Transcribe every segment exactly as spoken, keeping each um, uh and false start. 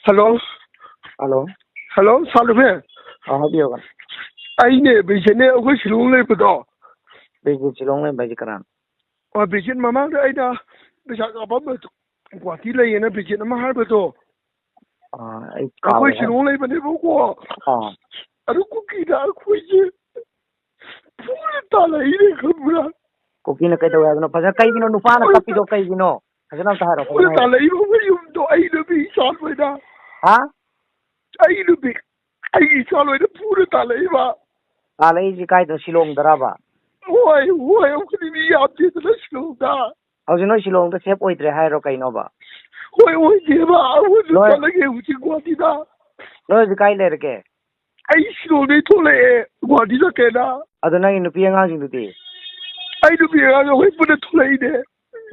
Hello. Hello. Hello, ꯁꯥꯔ ꯔꯨꯕꯦꯟ꯫ ꯑꯥ, ꯍꯥꯏꯕꯤꯌꯨ꯫ ꯑꯩꯅꯦ, ꯕꯤꯖꯦꯠꯅꯦ, ꯑꯩꯈꯣꯏ ꯁꯤꯂꯣꯡ ꯂꯩꯕꯗꯣ꯫ ꯕꯤꯖꯦꯠ ꯁꯤꯂꯣꯡ ꯂꯩꯕ ꯍꯥꯏꯁꯦ ꯀꯅꯥꯅꯣ? ꯑꯣ, ꯕꯤꯖꯦꯠ ꯃꯃꯥꯡꯗ ꯑꯩꯅ ꯄꯩꯁꯥ ꯀꯥꯞꯄꯝꯕꯗꯣ, ꯒꯨꯍꯥꯇꯤ ꯂꯩꯌꯦꯅ ꯕꯤꯖꯦꯠ ꯑꯃ ꯍꯥꯏꯕꯗꯣ꯫ ꯑꯥ, ꯑꯩ ꯑꯩꯈꯣꯏ ꯀꯥꯎꯔꯦ꯫ ꯁꯤꯂꯣꯡ ꯂꯩꯕꯅꯦꯕꯀꯣ꯫ ꯑꯥ꯫ ꯑꯗꯨ ꯀꯨꯀꯤꯗ ꯑꯩꯈꯣꯏꯁꯦ ꯐꯨꯔ ꯇꯥꯜꯂꯛꯏꯅꯦ, ꯈꯪꯕ꯭ꯔꯥ? ꯀꯨꯀꯤꯅ ꯀꯩꯗꯧꯋꯦ ꯍꯥꯏꯕꯅꯣ? ꯐꯖꯅ ꯀꯩꯒꯤꯅꯣ ꯅꯨꯄꯥꯅ ꯐꯨꯔ ꯀꯞꯄꯤꯗꯣ ꯀꯩꯒꯤꯅꯣ? ꯐꯖꯅ ꯑꯝꯇ ꯍꯥꯏꯔꯣ, ꯐꯨꯔ ꯐꯖꯅ ꯍꯥꯏꯔꯣ꯫ ꯇꯥꯜꯂꯛꯏꯕ ꯃꯌꯨꯝꯗꯣ ꯑꯩ ꯅꯨꯄꯤ ꯏꯆꯥ ꯂꯣꯏꯅ꯫ ꯍꯥ? ꯑꯩ ꯅꯨꯄꯤ, ꯑꯩ ꯏꯆꯥ ꯂꯣꯏꯅ ꯐꯨꯔ ꯇꯥꯜꯂꯛꯏꯕ꯫ ꯇꯥꯜꯂꯛꯏꯁꯤ ꯀꯥꯏꯗꯅꯣ? ꯁꯤꯂꯣꯡꯗꯔꯕ? ꯍꯣꯏ, ꯍꯣꯏ, ꯑꯩꯈꯣꯏꯗꯤ ꯃꯤ ꯌꯥꯝꯗꯦꯗꯅ ꯁꯤꯂꯣꯡꯗ꯫ ꯍꯧꯖꯤꯛ ꯅꯣꯏ ꯁꯤꯂꯣꯡꯗ ꯁꯦꯐ ꯑꯣꯏꯗ꯭ꯔꯦ ꯍꯥꯏꯔꯣ ꯀꯩꯅꯣꯕ? ꯍꯣꯏ, ꯑꯣꯏꯗꯦꯕ꯫ ꯑꯩꯈꯣꯏꯁꯨ ꯅꯣꯏ ꯆꯠꯂꯒꯦ ꯍꯧꯖꯤꯛ ꯒꯨꯍꯥꯇꯤꯗ꯫ ꯅꯣꯏ ꯍꯧꯖꯤꯛ ꯀꯥꯏ ꯂꯩꯔꯒꯦ? ꯑꯩ ꯁꯤꯂꯣꯡꯗꯩ ꯊꯣꯛꯂꯛꯑꯦ, ꯒꯨꯍꯥꯇꯤ ꯆꯠꯀꯦꯅ꯫ ꯑꯗꯣ ꯅꯪꯒꯤ ꯅꯨꯄꯤ ꯑꯉꯥꯡꯁꯤꯡꯗꯨꯗꯤ? ꯑꯩ ꯅꯨꯄꯤ ꯑꯉꯥꯡ ꯑꯩꯈꯣꯏ ꯄꯨꯟꯅ ꯊꯣꯛꯂꯛꯏꯅꯦ꯫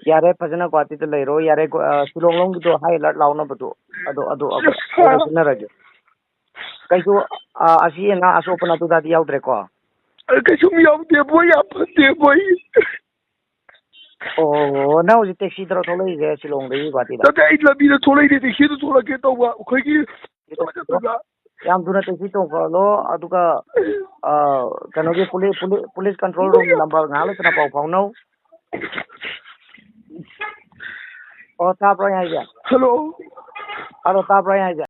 ꯌꯥꯔꯦ, ꯐꯖꯅ ꯒꯨꯍꯥꯇꯤꯗ ꯂꯩꯔꯣ꯫ ꯌꯥꯔꯦ, ꯒꯨ-, ꯑ, ꯁꯤꯂꯣꯡ ꯂꯣꯝꯒꯤꯗꯣ high alert ꯂꯥꯎꯅꯕꯗꯣ, ꯑꯗꯣ, ꯑꯗꯣ ꯑꯃ ꯑꯁ, ꯁꯥꯔ꯫ ꯁꯤꯟꯅꯔꯒꯦ꯫ ꯀꯩꯁꯨ, ꯑ, ꯑꯁꯤ ꯑꯅꯥ ꯑꯁꯣꯛꯄ ꯑꯗꯨꯗꯗꯤ ꯌꯥꯎꯗ꯭ꯔꯦꯀꯣ? ꯑ, ꯀꯩꯁꯨꯝ ꯌꯥꯎꯗꯦ, ꯃꯣꯏ ꯌꯥꯝ ꯐꯠꯇꯦ, ꯃꯣꯏ꯫ ꯑꯣ, ꯅꯪ ꯍꯧꯖꯤꯛ taxi ꯗꯔꯣ ꯊꯣꯛꯂꯛꯏꯁꯦ ꯁꯤꯂꯣꯡꯗꯒꯤ ꯒꯨꯍꯥꯇꯤꯗ? ꯅꯠꯇꯦ, ꯑꯩ ꯂꯝꯕꯤꯗ ꯊꯣꯛꯂꯛꯏꯅꯦ, taxi ꯗ ꯊꯣꯛꯂꯛꯀꯦ ꯇꯧꯕ꯫ ꯑꯩꯈꯣꯏꯒꯤ ꯌꯥꯝ ꯊꯨꯅ taxi ꯇꯣꯡꯈꯠꯂꯣ, ꯑꯗꯨꯒ, ꯑ, ꯀꯩꯅꯣꯒꯤ ꯄꯨꯂꯤ-, ꯄꯨꯂꯤ-, police control room number ꯉꯥꯏꯍꯥꯛ ꯂꯩꯇꯅ ꯄꯥꯎ ꯐꯥꯎꯅꯧ꯫ ꯑꯣ, ꯇꯥꯕ꯭ꯔꯣ ꯑꯩ ꯍꯥꯏꯁꯦ? ꯍꯜꯂꯣ꯫ ꯍꯜꯂꯣ, ꯇꯥꯕ꯭ꯔꯣ ꯑꯩ ꯍꯥꯏꯁꯦ?